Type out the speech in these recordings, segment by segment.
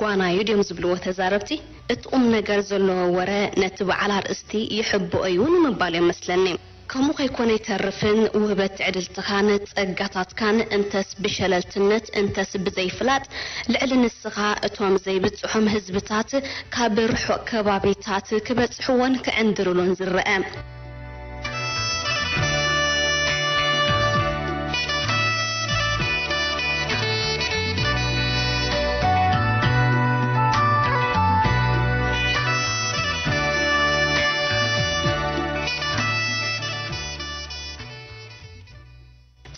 ጓና እዩ ድዮም ዝብልዎ ተዛረብቲ? እቲ ቁም ነገር ዘለዎ ወረ ነቲ በዓል ኣርእስቲ ይሕብኦ እዩ ንምባል እዮም መስለኒ። ከምኡ ከይኮነ ኣይተርፍን፣ ውህበት ትዕድልትኻን ጸጋታትካን እንተስ ብሸለልትነት እንተስ ብዘይፍላጥ ልዕሊ ንስኻ እቶም ዘይብጽሖም ህዝብታት ካብ ርሑቕ ከባቢታት ክበጽሕዎን ክዕንድርሉን ዝረአ።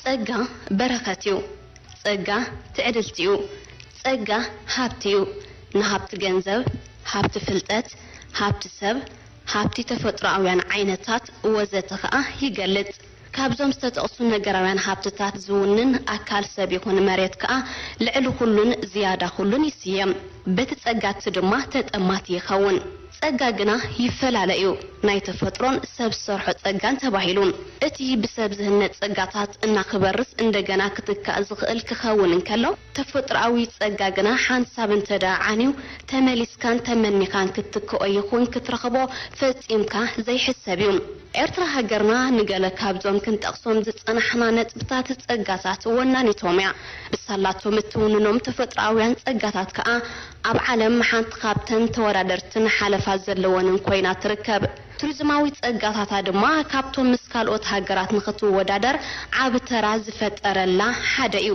ጸጋ በረኸት እዩ። ጸጋ ትዕድልቲ እዩ። ጸጋ ሃብቲ እዩ። ንሃብቲ ገንዘብ፣ ሃብቲ ፍልጠት፣ ሃብቲ ሰብ፣ ሃብቲ ተፈጥሮኣውያን ዓይነታት ወዘተ ኸኣ ይገልጽ። ካብዞም ዝተጠቕሱ ነገራውያን ሃብትታት ዝውንን ኣካል ሰብ ይኹን መሬት ከኣ ልዕሊ ኩሉን ዝያዳ ኩሉን ይስየም። በቲ ጸጋ እቲ ድማ ተጠማቲ ይኸውን። ጸጋ ግና ይፈላለ እዩ፣ ናይ ተፈጥሮን ሰብ ዝሰርሖ ጸጋን ተባሂሉ። እቲ ብሰብ ዝህነጽ ጸጋታት እናኽበርስ እንደገና ክትካእ ዝኽእል ክኸውን እንከሎ፣ ተፈጥሮኣዊ ጸጋ ግና ሓንሳብ እንተ ደኣ ዓንዩ፣ ተመሊስካን ተመኒኻን ክትክኦ ይኹን ክትረኽቦ ፈጺምካ ዘይሕሰብ እዩ። ኤርትራ ሃገርና ንገለ ካብዞም ክንጠቕሶም ዝጸናሕና ነጥብታት ጸጋታት ወናኒቶም እያ። ብሳላቶም እትውንኖም ተፈጥሮኣውያን ጸጋታት ከኣ ኣብ ዓለም ሓንቲ ካብተን ተወዳደርትን ሓለፋ ዘለወንን ኮይና ትርከብ። ቱሪዝማዊ ጸጋታታ ድማ ካብቶም ምስ ካልኦት ሃገራት ንኽትወዳደር ዓቢ ተራ ዝፈጠረላ ሓደ እዩ።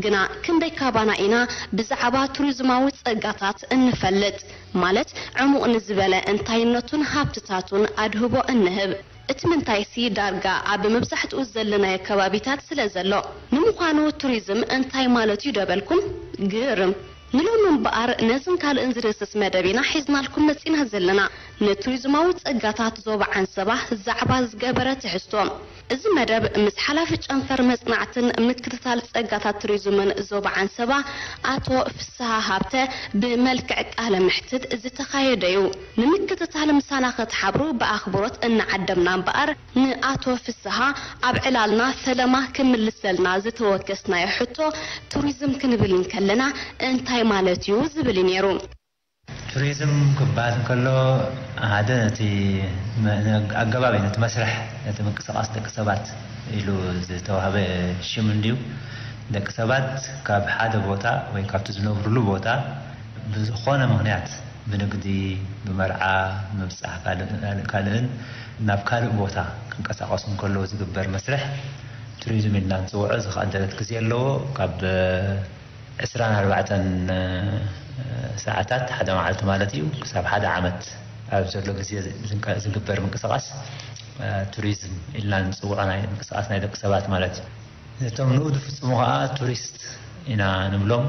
ግና ክንደይ ካባና ኢና ብዛዕባ ቱሪዝማዊ ጸጋታት እንፈልጥ? ማለት ዕሙቕ ንዝበለ እንታይነቱን ሃብትታቱን ኣድህቦ እንህብ። እቲ ምንታይሲ ዳርጋ ኣብ መብዛሕትኡ ዘለናዮ ከባቢታት ስለ ዘሎ። ንምዃኑ ቱሪዝም እንታይ ማለት እዩ ዶ በልኩም? ግርም። ንሎሚ እምበኣር ነዝን ካልእን ዝድህስስ መደብ ኢና ሒዝናልኩም መጺና ዘለና። ንቱሪዝማዊ ጸጋታት ዞባ ዓንሰባ ዛዕባ ዝገበረ ትሕዝቶ። እዚ መደብ ምስ ሓላፊ ጨንፈር መጽናዕትን ምክትታል ጸጋታት ቱሪዝምን ዞባ ዓንሰባ ኣቶ ፍስሃ ሃብተ ብመልክዕ ቃለ መሕትት ዝተኻየደ እዩ። ንምክትታል ምሳና ክትሓብሩ ብኣኽብሮት እናዓደምና እምበኣር፣ ንኣቶ ፍስሃ ኣብ ዕላልና ፈለማ ክምልሰልና ዝተወከስናዮ ሕቶ፣ ቱሪዝም ክንብል እንከለና እንታይ ማለት እዩ ዝብል እዩ ነይሩ። ቱሪዝም ክበሃል እንከሎ፣ ሓደ ነቲ መ-፣ ኣገባብ እዩ፣ ነቲ መስርሕ፣ ነቲ ምንቅስቓስ ደቂ ሰባት ኢሉ ዝተዋህበ ሽም እንድዩ። ደቂ ሰባት ካብ ሓደ ቦታ ወይ ካብቲ ዝነብሩሉ ቦታ ብዝኾነ ምኽንያት፣ ብንግዲ፣ ብመርዓ፣ ምብጻሕ ካልእ፣ ካልእን ናብ ካልእ ቦታ ክንቀሳቐሱ እንከለዉ ዝግበር መስርሕ ቱሪዝም ኢልና ንጽውዖ። እዚ ከኣ ደረት ግዜ ኣለዎ። ካብ ዕስራን ኣርባዕተን ሰዓታት፣ ሓደ መዓልቲ ማለት እዩ፣ ክሳብ ሓደ ዓመት ኣብ ዘሎ ግዜ ዝንቀ-፣ ዝግበር ምንቅስቓስ፣ እ፣ ቱሪዝም ኢልና ንጽውዖ ናይ ምንቅስቓስ ናይ ደቂ ሰባት ማለት እዩ። ነቶም ንኡ ዝፍጽሙ ኸኣ ቱሪስት ኢና ንብሎም።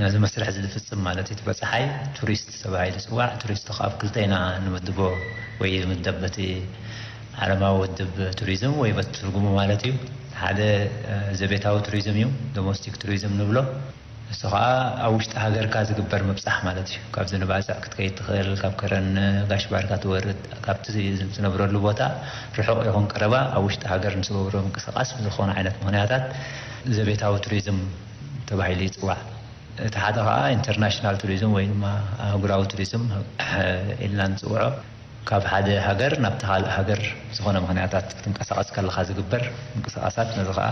ነዚ መስርሕ እዚ ዝፍጽም ማለት እዩ፣ እቲ በጻሓይ ቱሪስት ተባሂሉ ይጽዋዕ። ቱሪስት ኸኣ ኣብ ክልተ ኢና ንምድቦ፣ ወይ ይምደብ በቲ ዓለማዊ ውድብ ቱሪዝም ወይ በቲ ትርጉሙ ማለት እዩ። ሓደ፣ እ፣ ዘቤታዊ ቱሪዝም እዩ፣ ዶሞስቲክ ቱሪዝም ንብሎ። እሱ ኸኣ ኣብ ውሽጢ ሃገርካ ዝግበር ምብጻሕ ማለት እዩ። ካብዚ ንባጽዕ ክትከይድ ትኽእል፣ ካብ ከረን ጋሽ ባርካ ትወርድ፣ ካብቲ ትነብረሉ ቦታ ርሑቕ ይኹን ቀረባ፣ ኣብ ውሽጢ ሃገር ንትገብሮ ምንቅስቓስ ብዝኾነ ዓይነት ምኽንያታት ዘቤታዊ ቱሪዝም ተባሂሉ ይጽዋዕ። እቲ ሓደ ኸኣ ኢንተርናሽናል ቱሪዝም ወይ ድማ ኣህጉራዊ ቱሪዝም ኢልና ንጽውዖ። ካብ ሓደ ሃገር ናብቲ ካልእ ሃገር ብዝኾነ ምኽንያታት ክትንቀሳቐስ ከለኻ ዝግበር ምንቅስቓሳት፣ ነዚ ኸኣ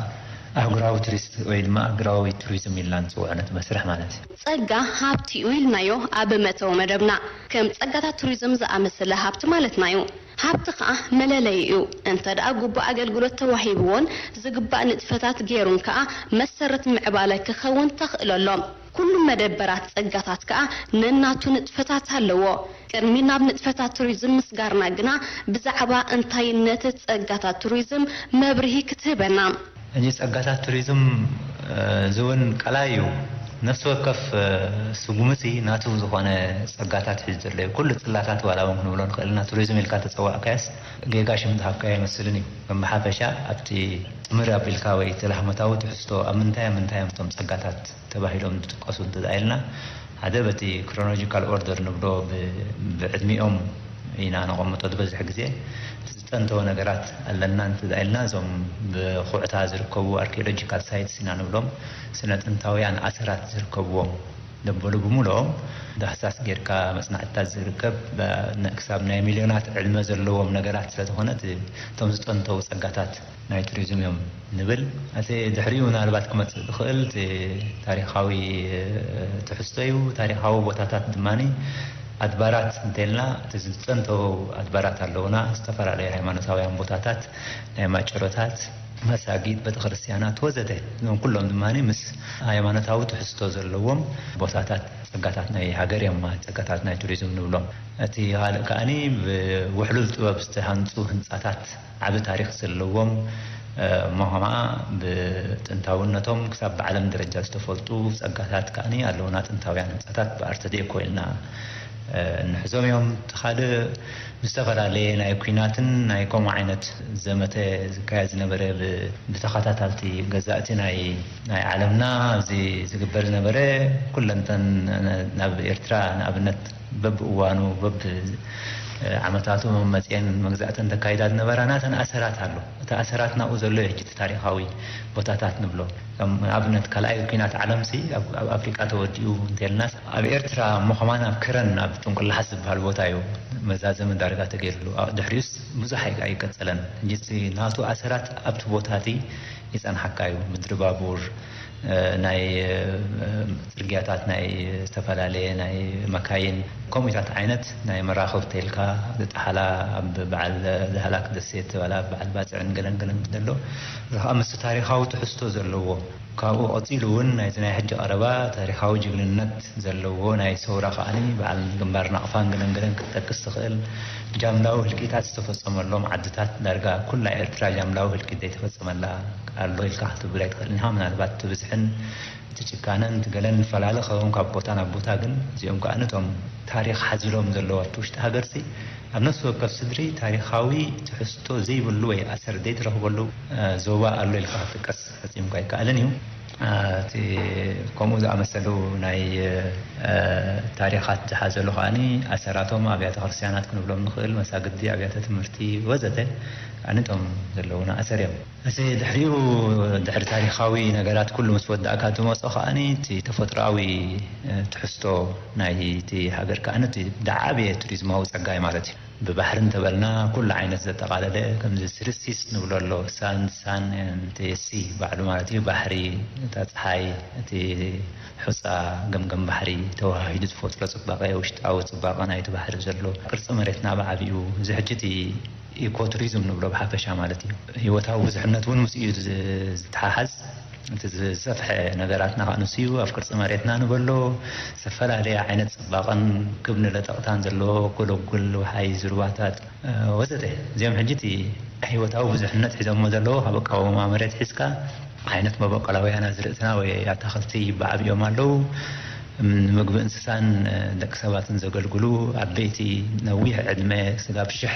ኣህጉራዊ ቱሪስት ወይ ድማ ኣህጉራዊ ቱሪዝም ኢልና ንጽውዖ ነቲ መስርሕ ማለት እዩ። ጸጋ ሃብቲ እዩ ኢልናዮ ኣብ መእተዊ መደብና። ከም ጸጋታት ቱሪዝም ዝኣመሰለ ሃብቲ ማለትና እዩ። ሃብቲ ኸኣ መለለዪ እዩ። እንተ ደኣ ግቡእ ኣገልግሎት ተዋሂብዎን ዝግባእ ንጥፈታት ገይሩን ከኣ መሰረት ምዕባለ ክኸውን ተኽእሎ ኣሎ። ኩሉ መደበራት ጸጋታት ከኣ ነናቱ ንጥፈታት ኣለዎ። ቅድሚ ናብ ንጥፈታት ቱሪዝም ምስጋርና ግና ብዛዕባ እንታይነት ጸጋታት ቱሪዝም መብርሂ ክትህበና። ሕጂ ጸጋታት ቱሪዝም፣ እ፣ እዚ እውን ቀላይ እዩ። ነፍሲ ወከፍ፣ እ፣ ስጉምቲ ናቱ ዝኾነ ጸጋታት ሒዙ ዘሎ እዩ። ኩሉ ጽላታት ዋላ እውን ክንብሎ ንኽእል ኢና። ቱሪዝም ኢልካ ተጸዋዕካዮስ ጌጋ ሽም ዝሃብካዮ ኣይመስልን እዩ። ከም ብሓፈሻ ኣብቲ ጥምር ኣቢልካ ወይ ተላህመታዊ ትሕዝቶ ኣብ ምንታይ ኣብ ምንታይ እዮም እቶም ጸጋታት ተባሂሎም ዝጥቀሱ እንተ ኢልና፣ ሓደ በቲ ክሮኖሎጂካል ኦርደር ንብሎ ብ-፣ ብዕድሚኦም ኢና ነቐምጦ። ዝበዝሕ ግዜ እቲ ዝጠንተወ ነገራት ኣለና እንተ ኢልና፣ እዞም ብኹዕታ ዝርከቡ ኣርኪኦሎጂካል ሳይትስ ኢና ንብሎም፣ ስነ ጥንታውያን ኣሰራት ዝርከብዎም ዘበሉ ብምልኦም ዳህሳስ ጌርካ መጽናዕትታት ዝርከብ ክሳብ ናይ ሚልዮናት ዕድመ ዘለዎም ነገራት ስለዝኾነ እቶም ዝጸንተው ጸጋታት ናይ ቱሪዝም እዮም ንብል። እቲ ድሕሪኡ ምናልባት ክመጽእ ዝኽእል እቲ ታሪኻዊ ትሕዝቶ እዩ። ታሪኻዊ ቦታታት ድማ ኣድባራት እንተልና እቲ ዝጸንተው ኣድባራት ኣለውና፣ ዝተፈላለዩ ሃይማኖታውያን ቦታታት፣ ናይ ማጨሮታት፣ መሳጊድ፣ ቤተክርስትያናት ወዘተ፣ እዞም ኩሎም ድማ ምስ ሃይማኖታዊ ትሕዝቶ ዘለዎም ቦታታት ጸጋታት ናይ ሃገር እዮም፣ ጸጋታት ናይ ቱሪዝም ንብሎም። እቲ ካልእ ከኣኒ ብውሕሉል ጥበብ ዝተሃንጹ ህንጻታት ዓቢ ታሪኽ ዘለዎም እሞ ከኣ ብጥንታውነቶም ክሳብ ብዓለም ደረጃ ዝተፈልጡ ጸጋታት ከኣኒ ኣለውና። ጥንታውያን ህንጻታት ብኣርት ዴኮ ኢልና እንሕዞም እዮም። እቲ ካልእ ብዝተፈላለየ ናይ ኲናትን ናይ ከምኡ ዓይነት ዘመተ ዝካየድ ዝነበረ ብተኸታታልቲ ገዛእቲ ናይ ናይ ዓለምና ኣብዚ ዝግበር ዝነበረ ኩለንተን ናብ ኤርትራ ንኣብነት በብእዋኑ በብ ዓመታቱ መመፅኤን መግዛእተን ተካይዳ ዝነበራ ናተን ኣሰራት ኣሎ። እቲ ኣሰራት ናብኡ ዘሎ ሕጂ እቲ ታሪኻዊ ቦታታት ንብሎ። ንኣብነት ካልኣይ ኩናት ዓለምሲ ኣብ ኣፍሪቃ ተወዲኡ እንተልናስ ኣብ ኤርትራ እሞ ከማን ኣብ ክረን ኣብ ጥንቁላሓት ዝበሃል ቦታ እዩ መዛዘሚ ዳርጋ ተገይርሉ። ድሕሪኡስ ብዙሕ ኣይቀፀለን። ሕጂ ናቱ ኣሰራት ኣብቲ ቦታ እቲ ይፀንሓካ እዩ። ምድሪ ባቡር፣ ናይ ፅርግያታት ናይ ዝተፈላለየ ናይ መካይን ከምኡታት ዓይነት ናይ መራኽብ ተልካ ዝጠሓላ ኣብ በዓል ዳህላክ ደሴት ተባላ በዓል ባፅዕን ገለን ገለን ዘሎ እዚ ከዓ ምስ ታሪኻዊ ትሕዝቶ ዘለዎ ካብኡ ቀፂሉ እውን ናይዚ ናይ ሕጂ ቀረባ ታሪኻዊ ጅግንነት ዘለዎ ናይ ሰውራ ከዓኒ በዓል ግንባር ናቕፋን ገለን ገለን ክትጠቅስ ትኽእል። ጃምላዊ ህልቂታት ዝተፈፀመሎም ዓድታት ዳርጋ ኩላ ኤርትራ ጃምላዊ ህልቂት ዘይተፈፀመላ ኣሎ ኢልካ ክትብል ኣይትኽእልን ኢኻ። ምናልባት እቲ ብዝሕን እቲ ጭካነን እቲ ገለን ንፈላለ ኸውን ካብ ቦታ ናብ ቦታ ግን እዚኦም ከዓ ነቶም ታሪኽ ሓዚሎም ዘለዉ ኣብቲ ውሽጢ ሃገርሲ ኣብ ነፍሲ ወከፍ ስድሪ ታሪኻዊ ትሕዝቶ ዘይብሉ ወይ ኣሰር ዘይትረኽበሉ ዞባ ኣሎ ኢልካ ክትጥቀስ ፈፂምካ ኣይከኣልን እዩ። እቲ ከምኡ ዝኣመሰሉ ናይ ታሪኻት ዝሓዘሉ ከዓኒ ኣሰራቶም ኣብያተ ክርስቲያናት ክንብሎም ንኽእል፣ መሳግዲ፣ ኣብያተ ትምህርቲ ወዘተ ከዓኒ እቶም ዘለውና ኣሰር እዮም። እቲ ድሕሪኡ ድሕሪ ታሪኻዊ ነገራት ኩሉ ምስ ወዳእካ ዝመጾ ከዓኒ እቲ ተፈጥሮኣዊ ትሕዝቶ ናይ እቲ ሃገር ከዓኒ እቲ ዝዓበየ ቱሪዝማዊ ጸጋ እዩ ማለት እዩ። ብባሕሪ እንተበልና ኩሉ ዓይነት ዘጠቓለለ ከምዚ ስሪሲስ ንብሎ ኣሎ ሳንድ ሳን ሲ ባዕሉ ማለት እዩ። ባሕሪ፣ እታ ጸሓይ፣ እቲ ሑጻ ገምገም ባሕሪ ተወሃሂዱ ዝፈጥሮ ጽባቐ፣ ውሽጣዊ ጽባቐ ናይቲ ባሕሪ ዘሎ ቅርጺ መሬትና ብዓቢኡ እዚ ሕጂ እቲ ኢኮ ቱሪዝም ንብሎ ብሓፈሻ ማለት እዩ። ህይወታዊ ብዙሕነት እውን ምስ እዩ ዝተሓሓዝ። እቲ ዝሰፍሐ ነገራትና ከዓ ንሱ እዩ። ኣብ ቅርፂ መሬትና ንበሎ ዝተፈላለየ ዓይነት ፅባቐን ክብኒ ለጠቕታን ዘለዎ ጎለጉል፣ ወሓይዝ፣ ሩባታት ወዘተ። እዚኦም ሕጂ እቲ ህይወታዊ ብዙሕነት ሒዞሞ ዘለዎ ካብ ኣቃውማ መሬት ሒዝካ ዓይነት መበቆላውያን ኣዝርእትና ወይ ኣታኽልቲ ብዓብዮም ኣለዉ። ንምግቢ እንስሳን ደቂ ሰባትን ዘገልግሉ ዓበይቲ ነዊሕ ዕድመ ስጋብ ሽሕ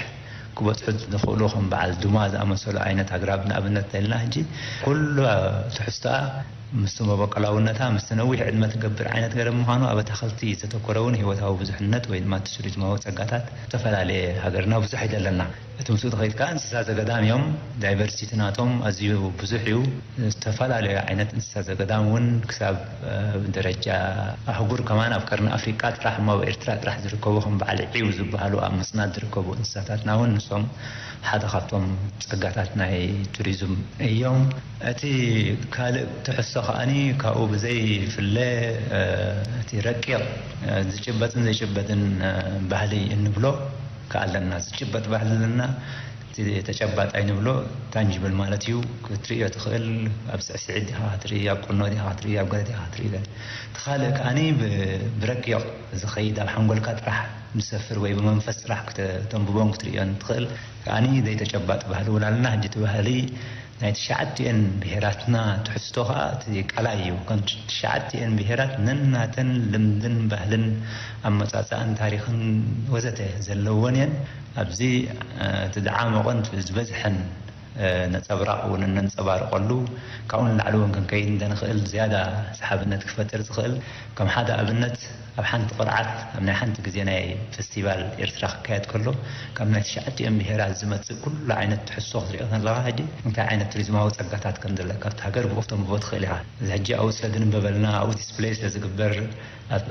ክበፅሑ ዝኽእሉ ከም በዓል ዱማ ዝኣመሰሉ ዓይነት ኣግራብ ንኣብነት ተልና ሕጂ ኩሉ ትሕዝቶኣ ምስ መበቆላውነታ ምስ ነዊሕ ዕድመ ትገብር ዓይነት ገረብ ምዃኑ ኣብ ኣታኽልቲ ዝተተኮረ እውን ህይወታዊ ብዙሕነት ወይ ድማ ቱሪዝማዊ ፀጋታት ዝተፈላለየ ሃገርና ብዙሕ ኣይደለና። እቲ ምስኡ ተኸይድካ እንስሳ ዘገዳም እዮም። ዳይቨርሲቲ ናቶም ኣዝዩ ብዙሕ እዩ። ዝተፈላለዩ ዓይነት እንስሳ ዘገዳም እውን ክሳብ ደረጃ ኣህጉር ከማን ኣብ ቀርኒ ኣፍሪቃ ጥራሕ እሞ ኣብ ኤርትራ ጥራሕ ዝርከቡ ከም በዓል ዒው ዝበሃሉ ኣብ ምጽናት ዝርከቡ እንስሳታትና እውን ንሶም ሓደ ካብቶም ጸጋታት ናይ ቱሪዝም እዮም። እቲ ካልእ ትሕዝቶ ከዓኒ ካብኡ ብዘይፍለ እቲ ረቂቕ ዝጭበጥን ዘይጭበጥን ባህሊ እንብሎ ከኣለና ዝጭበጥ ባህሊ ዘለና ተጨባጣይ ንብሎ ታንጅብል ማለት እዩ። ክትርእዮ ትኽእል ኣብ ስዕስዒት ዲኻ ክትርኢ ኣብ ቁኖ ዲኻ ክትርኢ ኣብ ገለ ዲኻ ክትርኢ ገለ እቲ ካልእ ከዓኒ ብረቂቕ ዝኸይድ ኣብ ሓንጎልካ ጥራሕ ዝሰፍር ወይ ብመንፈስ ጥራሕ ክተንብቦን ክትርእዮን ትኽእል ከዓኒ ዘይተጨባጥ ባህሊ ውላልና ሕጂ እቲ ባህሊ ናይ ትሽዓቲኤን ብሄራትና ትሕዝቶ ከዓ እቲ ቃላይ እዩ። ከም ትሽዓቲኤን ብሄራት ነናተን ልምድን ባህልን ኣመፃፅኣን ታሪኽን ወዘተ ዘለወን እየን። ኣብዚ እቲ ዝዓመቐን ዝበዝሐን ነጸብራቕ እውን እነንጸባርቐሉ፣ ካብኡ ንላዕሊ እውን ክንከይድ እንተንኽእል ዝያዳ ሰሓብነት ክፈጥር ዝኽእል፣ ከም ሓደ ኣብነት ኣብ ሓንቲ ቅርዓት ኣብ ናይ ሓንቲ ግዜ ናይ ፌስቲቫል ኤርትራ ክካየድ ከሎ ካብ ናይ ትሽዓቲኦም ብሄራት ዝመጽእ ኩሉ ዓይነት ትሕዝቶ ክትሪኦ ከለኻ ሕጂ እንታይ ዓይነት ቱሪዝማዊ ጸጋታት ከም ዘለካ ኣብቲ ሃገር ብኡ ክተንብቦ ትኽእል ኢኻ። እዚ ሕጂ ኣብኡ ስለ ዝንበበልና ኣብኡ ዲስፕለይ ስለ ዝግበር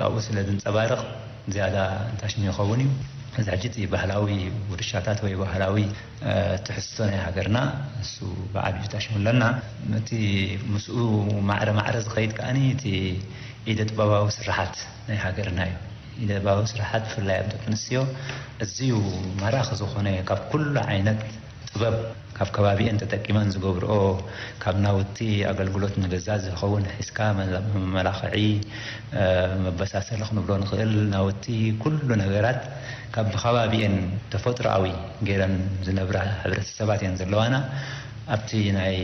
ኣብኡ ስለ ዝንጸባረቕ ዝያዳ እንታይ ሽሙ ይኸውን እዩ። እዚ ሕጂ እቲ ባህላዊ ውርሻታት ወይ ባህላዊ ትሕዝቶ ናይ ሃገርና እሱ ብዓብዩ ታሽሙ ኣለና። እቲ ምስኡ ማዕረ ማዕረ ዝኸይድ ከዓኒ እቲ ኢደ ጥበባዊ ስራሓት ናይ ሃገርና እዩ። ኢደ ጥበባዊ ስራሓት ብፍላይ ኣብ ደቂ ኣንስትዮ እዝዩ ማራኺ ዝኾነ ካብ ኩሉ ዓይነት ጥበብ ካብ ከባቢኤን ተጠቂመን ዝገብርኦ ካብ ናውቲ ኣገልግሎት ንገዛ ዝኸውን ሒዝካ መመላኽዒ መበሳሰሊ ክንብሎ ንኽእል ናውቲ ኩሉ ነገራት ካብ ብከባቢኤን ተፈጥሮኣዊ ገይረን ዝነብራ ሕብረተሰባት እየን ዘለዋና። ኣብቲ ናይ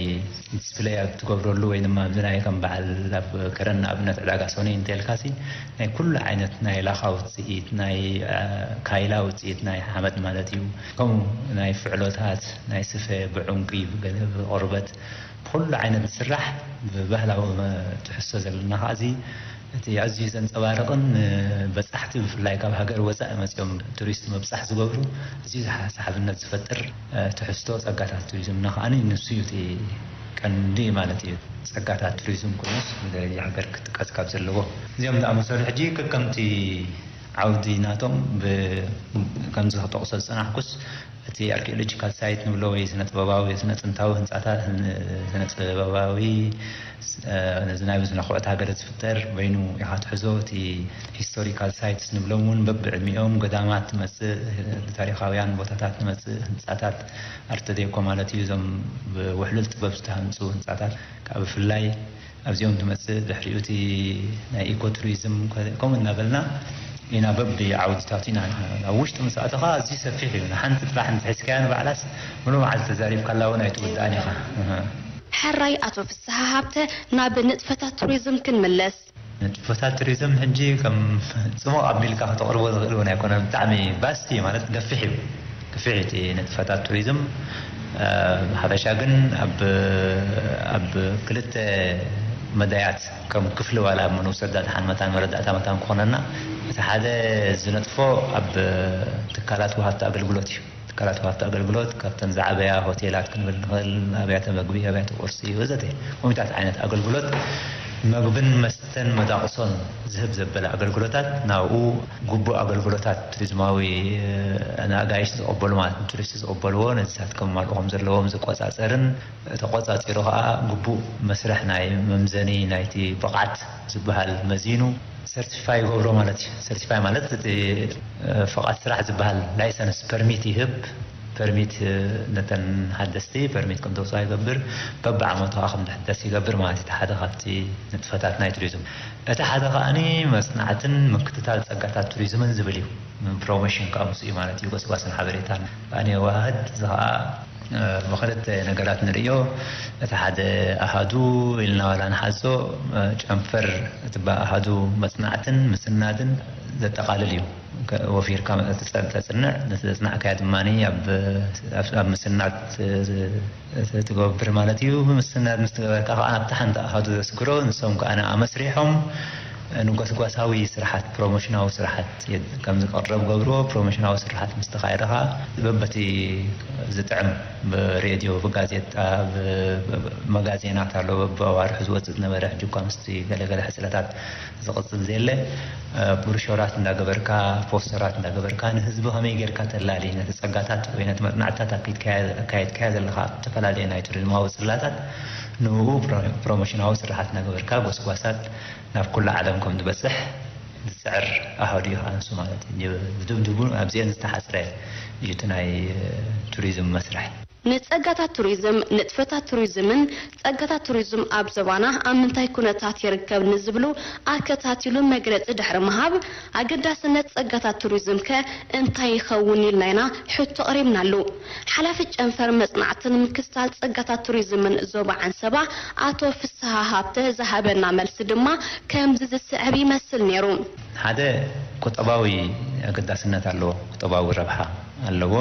ዲስፕለይ ኣብ ትገብረሉ ወይ ድማ ኣብዚ ናይ ከም በዓል ኣብ ከረን ንኣብነት ዕዳጋ ሰኑይ እንተልካሲ ናይ ኩሉ ዓይነት ናይ ላኻ ውፅኢት ናይ ካይላ ውፅኢት ናይ ሓመድ ማለት እዩ። ከምኡ ናይ ፍዕሎታት ናይ ስፈ ብዕንቂ ብቆርበት ብኩሉ ዓይነት ዝስራሕ ብባህላዊ ትሕዝቶ ዘለና ከዓ እዚ እቲ ኣዝዩ ዘንፀባርቕን ንበፃሕቲ ብፍላይ ካብ ሃገር ወፃኢ መፂኦም ቱሪስት ምብፃሕ ዝገብሩ ኣዝዩ ሰሓብነት ዝፈጥር ትሕዝቶ ፀጋታት ቱሪዝምና ከዓ ንሱ እዩ እቲ ቀንዲ ማለት እዩ። ፀጋታት ቱሪዝም ኮይኑስ ብደረጃ ሃገር ክጥቀስ ካብ ዘለዎ እዚኦም ዝኣመሰሉ ሕጂ ከከምቲ ዓውዲ ናቶም ከምዚ ክጠቕሶ ዝፀናሕኩስ እቲ ኣርኪኦሎጂካል ሳይት ንብሎ ወይ ስነ ጥበባዊ ስነ ጥንታዊ ህንፃታት ስነ ጥበባዊ ነዚ ናይ ብዙ ነኹዕቲ ሃገር ዝፍጠር በይኑ ኢኻ ትሕዞ። እቲ ሂስቶሪካል ሳይትስ ንብሎም እውን በብዕድሚኦም ገዳማት ትመፅእ፣ ታሪኻውያን ቦታታት ትመፅእ፣ ህንፃታት ኣርት ዴኮ ማለት እዩ። እዞም ብውሕሉል ጥበብ ዝተሃንፁ ህንፃታት ካብ ብፍላይ ኣብዚኦም ትመፅእ። ድሕሪኡ እቲ ናይ ኢኮ ቱሪዝም ከምኡ እናበልና ኢና በቢ ዓውድታቱ ኢና ኣብ ውሽጢ ምስ ኣተኻ ኣዝዩ ሰፊሕ እዩ። ንሓንቲ ጥራሕ እንተሒዝካያ ንባዕላስ ሙሉ መዓልቲ ተዛሪብካላ እውን ኣይትውዳእን ኢኻ። ሕራይ ኣቶ ፍስሃ ሃብተ ናብ ንጥፈታት ቱሪዝም ክንምለስ። ንጥፈታት ቱሪዝም ሕጂ ከም ፅሙቕ ኣቢልካ ከተቕርቦ ዝኽእል እውን ኣይኮነን። ብጣዕሚ ባስቲ ማለት ገፊሕ እዩ። ገፊሕ እቲ ንጥፈታት ቱሪዝም ብሓፈሻ ግን ኣብ ክልተ መዳያት ከም ክፍሊ ዋላ ኣብ ምንውሰዳ ድሓን መታን መረዳእታ መታን ክኾነና እቲ ሓደ ዝነጥፎ ኣብ ትካላት ወሃብቲ ኣገልግሎት እዩ። ትካላት ወሃብቲ ኣገልግሎት ካብተን ዝዓበያ ሆቴላት ክንብል ንኽእል ኣብያተ መግቢ ኣብያተ ቁርሲ ወዘተ ኮሚታት ዓይነት ኣገልግሎት መግብን መስተን መዳቕሶን ዝህብ ዘበለ ኣገልግሎታት ናብኡ ግቡእ ኣገልግሎታት ቱሪዝማዊ ንኣጋይሽ ዝቐበሉ ማለት ንቱሪስት ዝቐበልዎ ነዚታት ከማልኡ ከም ዘለዎም ዝቆፃፀርን ተቆፃፂሩ ከዓ ግቡእ መስርሕ ናይ መምዘኒ ናይቲ ብቕዓት ዝበሃል መዚኑ ሰርቲፋይ ይገብሮ ማለት እዩ። ሰርቲፋይ ማለት እቲ ፍቓድ ስራሕ ዝበሃል ላይሰንስ ፐርሚት ይህብ። ፐርሚት ነተን ሓደስቲ ፐርሚት ከም ተውፅኣ ይገብር። በብዓመቱ ከዓ ከም ዝሕደስ ይገብር ማለት እዩ። ሓደ ካብቲ ንጥፈታት ናይ ቱሪዝም እቲ ሓደ ከዓኒ መፅናዕትን ምክትታል ፀጋታት ቱሪዝምን ዝብል እዩ። ፕሮሞሽን ከዓ ምስ እዩ ማለት እዩ። ጎስጓስን ሓበሬታን ከዓኒ የወሃህድ። እዚ ከዓ ብኽልተ ነገራት ንርእዮ። እቲ ሓደ ኣሃዱ ኢልና ዋላ ንሓዞ ጨንፈር እቲ ኣሃዱ መፅናዕትን ምስናድን ዘጠቓልል እዩ። ወፊርካ ተፅንዕ፣ ነቲ ዘፅናዕካዮ ድማ ኣብ ምስናድ ትገብር ማለት እዩ። ምስናድ ምስ ትገበርካ ከዓ ናብቲ ሓንቲ ኣሃዱ ዘስግሮ ንሶም ከዓ ንኣ መስሪሖም ንጎስጓሳዊ ስራሓት ፕሮሞሽናዊ ስራሓት ከም ዝቐረብ ገብርዎ። ፕሮሞሽናዊ ስራሓት ምስ ተኻየደ ከዓ በበቲ ዝጥዕም ብሬድዮ ብጋዜጣ ብመጋዜናት ኣሎ በብኣዋርሑ ዝወፅእ ዝነበረ ሕጂ እኳ ምስቲ ገለገለ ሕፅረታት ዝቕፅል ዘየለ ብሩሾራት እንዳገበርካ ፖስተራት እንዳገበርካ ንህዝቢ ከመይ ጌርካ ተላሊ ነቲ ፀጋታት ወይ ነቲ መፅናዕትታት ኣካይድካያ ዘለካ ዝተፈላለዩ ናይ ቱሪዝማዊ ፅላታት ንኡ ፕሮሞሽናዊ ስራሓት እናገበርካ ጎስጓሳት ናብ ኩሉ ዓለም ከም ዝበፅሕ ዝፅዕር ኣሃዱ እዩ ከዓ ንሱ ማለት እዩ። ብድብድቡ ኣብዚአን ዝተሓፅረ እዩ እቲ ናይ ቱሪዝም መስርሕ። ንጸጋታት ቱሪዝም፣ ንጥፈታት ቱሪዝምን ጸጋታት ቱሪዝም ኣብ ዞባና ኣብ ምንታይ ኩነታት ይርከብ ንዝብሉ ኣከታቲሉ መግለጺ ድሕሪ ምሃብ፣ ኣገዳስነት ጸጋታት ቱሪዝም ከ እንታይ ይኸውን ኢልና ኢና ሕቶ ኣቕሪብናሉ። ሓላፊ ጨንፈር መጽናዕትን ምክትታል ጸጋታት ቱሪዝምን ዞባ ዓንሰባ ኣቶ ፍስሃ ሃብተ ዝሃበና መልሲ ድማ ከምዚ ዝስዕብ ይመስል ነይሩ። ሓደ ቁጠባዊ ኣገዳስነት ኣለዎ፣ ቁጠባዊ ረብሓ ኣለዎ።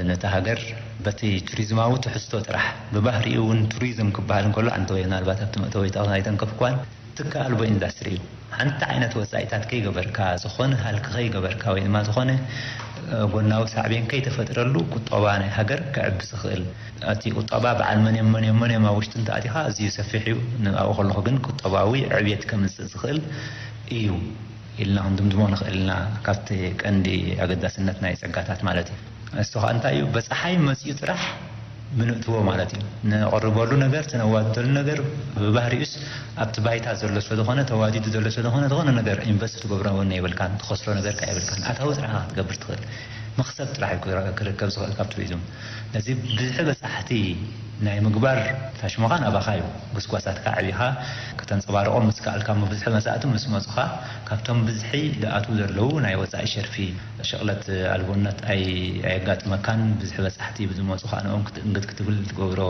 ነታ ሃገር በቲ ቱሪዝማዊ ትሕዝቶ ጥራሕ፣ ብባህሪኡ እውን ቱሪዝም ክበሃል እንከሎ፣ ኣንተ ወይ ምናልባት ኣብቲ መእተዊ ኣይተንከፍኳን፣ ትካኣልቦ ኢንዳስትሪ እዩ። ሓንቲ ዓይነት ወፃኢታት ከይገበርካ፣ ዝኾነ ሃልኪ ከይገበርካ፣ ወይ ድማ ዝኾነ ጎናዊ ሳዕቤን ከይተፈጥረሉ፣ ቁጠባ ናይ ሃገር ክዕቢ ዝኽእል፣ እቲ ቁጠባ በዓል መን እዮም፣ መን እዮም፣ መን እዮም ኣብ ውሽጢ እንተኣቲኻ፣ ኣዝዩ ሰፊሕ እዩ። ንኣብኡ ከለኹ ግን ቁጠባዊ ዕብየት ከምፅእ ዝኽእል እዩ ኢልና ክንድምድሞ ንኽእል ኢና፣ ካብቲ ቀንዲ ኣገዳስነት ናይ ጸጋታት ማለት እዩ። እሱ ኸኣ እንታይ እዩ? በጻሓይ መጺኡ ጥራሕ ብንእትዎ ማለት እዩ። ነቕርበሉ ነገር፣ ተነዋድደሉ ነገር ብባህሪኡስ ኣብቲ ባይታ ዘሎ ስለ ዝኾነ፣ ተዋዲዱ ዘሎ ስለ ዝኾነ፣ ዝኾነ ነገር ኢንቨስት ትገብሮ እውን የብልካን፣ ትኸስሮ ነገር ከኣ የብልካን። ኣታዊ ጥራሕ ኢኻ ክትገብር ትኽእል። መኽሰብ ጥራሕ እዩ ክረ-፣ ክርከብ ዝኽእል ካብ ቱሪዝም። ነዚ ብዝሒ በጻሕቲ ናይ ምግባር ታሽሞኻ ናባኻ እዩ። ጎስጓሳትካ ኣዕቢኻ ከተንጸባርቖም ምስ ከኣልካ፣ እሞ ብዝሒ መጻእቲ ምስ መጹኻ፣ ካብቶም ብዝሒ ዝኣትዉ ዘለዉ ናይ ወጻኢ ሸርፊ፣ ሸቕለት ኣልቦነት ኣይ-፣ ኣየጋጥመካን። ብዝሒ በጻሕቲ ብዝመጹ ከኣ ንኦም ክትእንግድ ክትብል ትገብሮ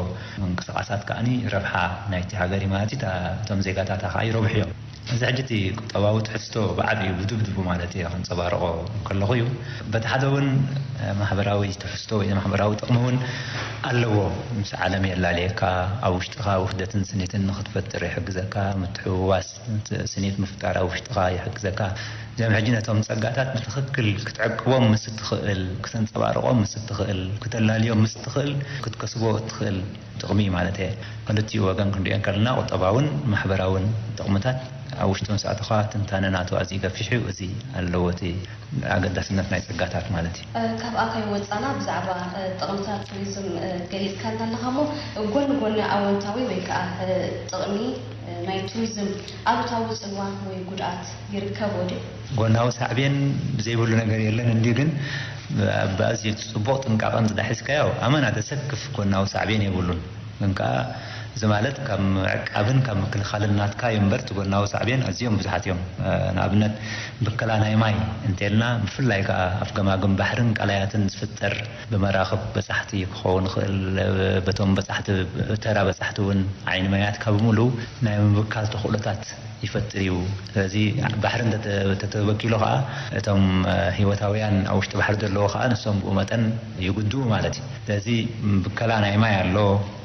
ምንቅስቓሳት ከኣኒ ረብሓ ናይቲ ሃገር እዩ ማለት እዩ። እታ-፣ እቶም ዜጋታታ ከኣ ይረብሑ እዮም። እዚ ሕጂ እቲ ቁጠባዊ ትሕዝቶ ብዓቢኡ ብድብድቡ ማለት እየ ከንጸባርቖ ከለኹ እዩ። በቲ ሓደ እውን ማሕበራዊ ትሕዝቶ ወይ ማሕበራዊ ጥቕሚ እውን ኣለዎ። ምስ ዓለም የላልየካ፣ ኣብ ውሽጥኻ ውህደትን ስኒትን ንኽትፈጥር ይሕግዘካ፣ ምትሕውዋስ ስኒት ምፍጣር ኣብ ውሽጥኻ ይሕግዘካ። እዚኦም ሕጂ ነቶም ጸጋታት ብትኽክል ክትዕቅቦም ምስ እትኽእል፣ ክተንጸባርቖም ምስ እትኽእል፣ ክተላልዮም ምስ እትኽእል፣ ክትከስቦ እትኽእል ጥቕሚ ማለት እየ። ክልቲኡ ወገን ክንሪኦ እንከለና ቁጠባውን ማሕበራውን ጥቕምታት ኣብ ውሽጡ ምስ ኣተኻ ትንታነ ናቱ ኣዝዩ ገፊሕ እዩ። እዚ ኣለዎ እቲ ኣገዳስነት ናይ ጸጋታት ማለት እዩ። እ፣ ካብኣ ከይወጻና ብዛዕባ፣ እ፣ ጥቕምታት ቱሪዝም፣ እ፣ ገሊጽካልና ኣለኻ እሞ፣ ጎኒ ጎኒ ኣወንታዊ ወይ ከኣ፣ እ፣ ጥቕሚ፣ እ፣ ናይ ቱሪዝም ኣሉታዊ ጽልዋ ወይ ጉድኣት ይርከቦ ድዩ? ጎናዊ ሳዕቤን ዘይብሉ ነገር የለን እንድዩ፣ ግን ብኣዝዩ ጽቡቕ ጥንቃቐ እንተ ሒዝካዮ፣ ኣመና ዘሰክፍ ጎናዊ ሳዕቤን የብሉን። ግን ከኣ እዚ ማለት ካብ ምዕቃብን ካብ ምክልኻልን ናትካ እዩ እምበር፣ እቲ ጎናዊ ሳዕቤን ኣዝዮም ብዙሓት እዮም። እ፣ ንኣብነት ብከላ ናይ ማይ እንተልና፣ ብፍላይ ከኣ ኣፍ ገማግም ባሕርን ቀላያትን ዝፍጠር ብመራኽብ በጻሕቲ ክኸውን ይኽእል፣ በቶም በጻሕቲ፣ ተራ በጻሕቲ እውን ዓይኒ ማያትካ ብምሉኡ ናይ ምብካል ተኽእሎታት ይፈጥር እዩ። ስለዚ ባሕሪ እንተ-፣ እንተተበኪሉ ከኣ እቶም፣ እ፣ ህይወታውያን ኣብ ውሽጢ ባሕሪ ዘለዎ ከኣ ንሶም ብኡ መጠን ይጉድኡ ማለት እዩ። ስለዚ ብከላ ናይ ማይ ኣሎ፣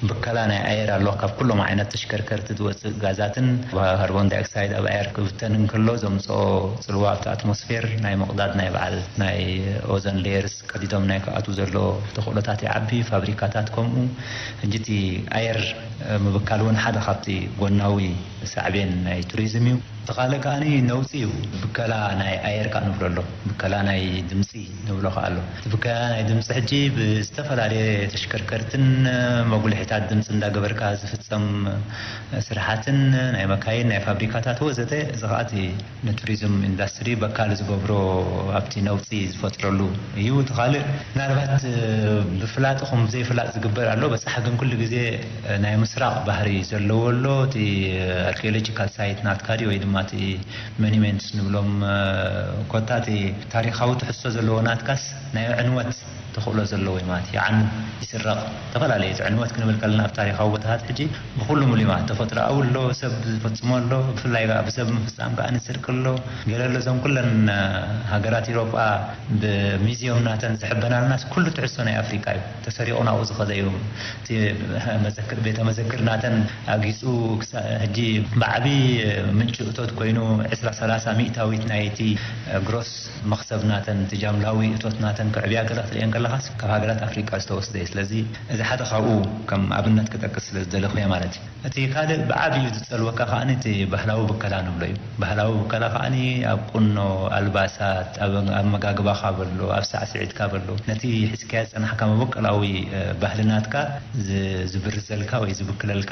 ብከላ ናይ ኣየር ኣሎ። ካብ ኩሎም ዓይነት ተሽከርከርቲ ዝወጽእ ጋዛትን ካርቦን ዳይኦክሳይድ ኣብ ኣየር ክብተን እንከሎ ዘምጽኦ ጽልዋ ኣብቲ ኣትሞስፌር ናይ ምቕዳድ ናይ በዓል ናይ ኦዞን ሌየርስ ቀዲዶም ናይ ክኣትዉ ዘሎ ተኽእሎታት ይዓቢ፣ ፋብሪካታት ከምኡ። ሕጂ እቲ ኣየር፣ እ፣ ምብካል እውን ሓደ ካብቲ ጎናዊ ሳዕቤን ናይ ቱሪዝም እዩ። እቲ ካልእ ከኣኒ ነውጺ እዩ። ብከላ ናይ ኣየር ከኣ ንብሎ ኣሎ፣ ብከላ ናይ ድምጺ ንብሎ ከኣ ኣሎ። እቲ ብከላ ናይ ድምጺ ሕጂ ብዝተፈላለየ ተሽከርከርትን መጉልሒታት ድምጺ እንዳገበርካ ዝፍጸም ስራሓትን ናይ መካይን፣ ናይ ፋብሪካታት ወዘተ፣ እዚ ከኣ እቲ ንቱሪዝም ኢንዳስትሪ በካል ዝገብሮ ኣብቲ ነውጺ ዝፈጥረሉ እዩ። እቲ ካልእ ምናልባት ብፍላጥ ይኹን ብዘይፍላጥ ዝግበር ኣሎ። በጻሕ ግን ኩሉ ግዜ ናይ ምስራቕ ባህሪ ዘለዎ ኣሎ። እቲ ኣርኪኦሎጂካል ሳይት ናትካ ድዩ ወይ ድማ እቲ ሞኒሜንትስ ንብሎም፣ ኮታ እቲ ታሪኻዊ ትሕዝቶ ዘለዎ ናትካስ ናይ ዕንወት ተኽእሎ ዘለዎ እዩ ማለት እዩ። ይዓኑ፣ ይስረቕ፣ ዝተፈላለዩ እቲ ዕንወት ክንብል ከለና ኣብ ታሪኻዊ ቦታታት ሕጂ ብኹሉ ሙሉ እዩ ማለት ተፈጥሮኣዊ ኣሎ፣ ሰብ ዝፈጽሞ ኣሎ፣ ብፍላይ ከኣ ብሰብ ምፍጻም ከኣ ንስርቂ ኣሎ። ገለ ኣሎ እዞም ኩለን ሃገራት ኤውሮጳ ብሚዝዮም ናተን ዝሕበናልናስ ኩሉ ትሕዝቶ ናይ ኣፍሪቃ እዩ። ተሰሪቑ ናብኡ ዝኸደ እዩ። እቲ መዘክር፣ ቤተ መዘክር ናተን ኣጊጹ ክሳ-፣ ሕጂ ብዓቢ ምንጪ እቶት ኮይኑ ዕስራ ሰላሳ ሚእታዊት ናይቲ ግሮስ መኽሰብ ናተን፣ እቲ ጃምላዊ እቶት ናተን ክዕብያ ገለ ክትርእየን ከለኻስ ካብ ሃገራት ኣፍሪቃ ዝተወስደ እዩ። ስለዚ እዚ ሓደ ካብኡ ከም ኣብነት ክጠቅስ ስለ ዝደለኹ እየ ማለት እዩ። እቲ ካልእ ብዓቢኡ ዝጸልወካ ከኣኒ እቲ ባህላዊ ብከላ ንብሎ እዩ። ባህላዊ ብከላ ከኣኒ ኣብ ቁኖ፣ ኣልባሳት፣ ኣብ ኣመጋግባኻ በሎ፣ ኣብ ሳዕስዒትካ በሎ፣ ነቲ ሒዝካዮ ዝጸናሕካ መበቆላዊ፣ እ፣ ባህሊ ናትካ ዝ-፣ ዝብርዘልካ ወይ ዝብክለልካ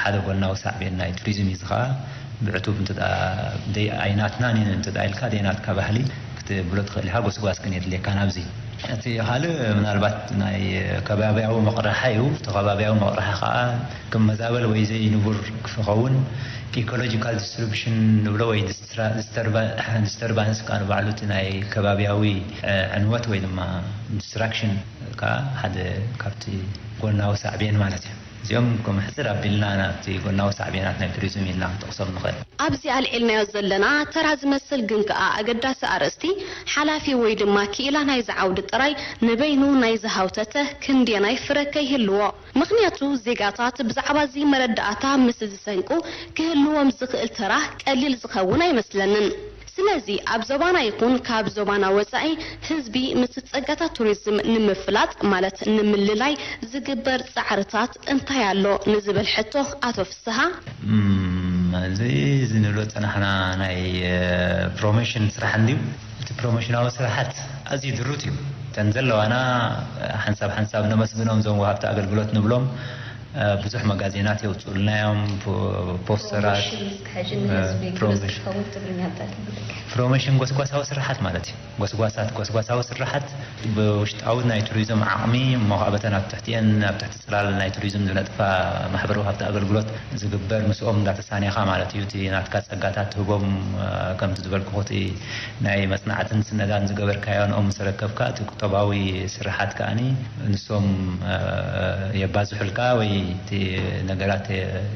ሓደ ጎናዊ ሳዕቤን ናይ ቱሪዝም እዩ። እዚ ከኣ ብዕቱብ እንተ ደኣ ደይ-፣ ኣይናትናን እዩ እንተ ደኣ ኢልካ፣ ደይናትካ ባህሊ ክትብሎ ትኽእል ኢኻ። ጎስጓስ ግን የድልየካ ናብዚ። እቲ ካልእ ምናልባት ናይ ከባብያዊ መቕረሓ እዩ። እቲ ከባብያዊ መቕረሓ ከኣ ክመዛበል ወይ ዘይንቡር ክኸውን፣ ኢኮሎጂካል ዲስትሪቢሽን ንብሎ ወይ ዲስትራ-፣ ዲስተርባ-፣ ዲስተርባንስ ከኣ ንባዕሉ እቲ ናይ ከባብያዊ፣ እ፣ ዕንወት ወይ ድማ ዲስትራክሽን ከኣ ሓደ ካብቲ ጎናዊ ሳዕቤን ማለት እዩ። እዚኦም ከም ሕጽር ኣቢልና ናብቲ ጎናዊ ሳዕቤናት ናይ ቱሪዝም ኢልና ክንጠቕሶም ንኽእል። ኣብዚ ኣልዒልናዮ ዘለና ተራ ዝመስል ግን ከኣ ኣገዳሲ ኣርእስቲ፣ ሓላፊ ወይ ድማ ክኢላ ናይዚ ዓውዲ ጥራይ ንበይኑ ናይ ዝሃውተተ ክንደየናይ ፍረ ከይህልዎ። ምኽንያቱ ዜጋታት ብዛዕባ እዚ መረዳእታ ምስ ዝሰንቁ ክህልዎም ዝኽእል ተራ ቀሊል ዝኸውን ኣይመስለንን። ስለዚ ኣብ ዞባና ይኹን ካብ ዞባና ወጻኢ ህዝቢ ምስ ጸጋታት ቱሪዝም ንምፍላጥ ማለት ንምልላይ ዝግበር ጻዕርታት እንታይ ኣሎ ንዝብል ሕቶ ኣቶ ፍስሃ። እም፣ እዚ እዚ ንብሎ ጸናሕና ናይ ፕሮሞሽን ስራሕ እንድዩ። እቲ ፕሮሞሽናዊ ስራሓት ኣዝዩ ድሩት እዩ። እተን ዘለዋና ሓንሳብ ሓንሳብ ነመስግኖም እዞም ወሃብቲ ኣገልግሎት ንብሎም ብዙሕ መጋዜናት የውፅኡልና እዮም። ፖስተራት፣ ፕሮሞሽን ጎስጓሳዊ ስራሓት ማለት እዩ። ጎስጓሳት፣ ጎስጓሳዊ ስራሓት ብውሽጣዊ ናይ ቱሪዝም ዓቕሚ እሞ ከዓ በተን ኣብ ትሕቲአን ኣብ ትሕቲ ፅላል ናይ ቱሪዝም ዝነጥፋ ማሕበራዊ ሃብቲ ኣገልግሎት ዝግበር ምስኦም እንዳተሳኔኻ ማለት እዩ። እቲ ናትካ ጸጋታት ትህቦም ከምቲ ዝበልኩ እቲ ናይ መጽናዕትን ስነዳን ዝገበርካዮ ንኦም ምስ ረከብካ እቲ ቁጠባዊ ስርሓት ከኣኒ ንሶም የባዝሑልካ ወይ እቲ ነገራት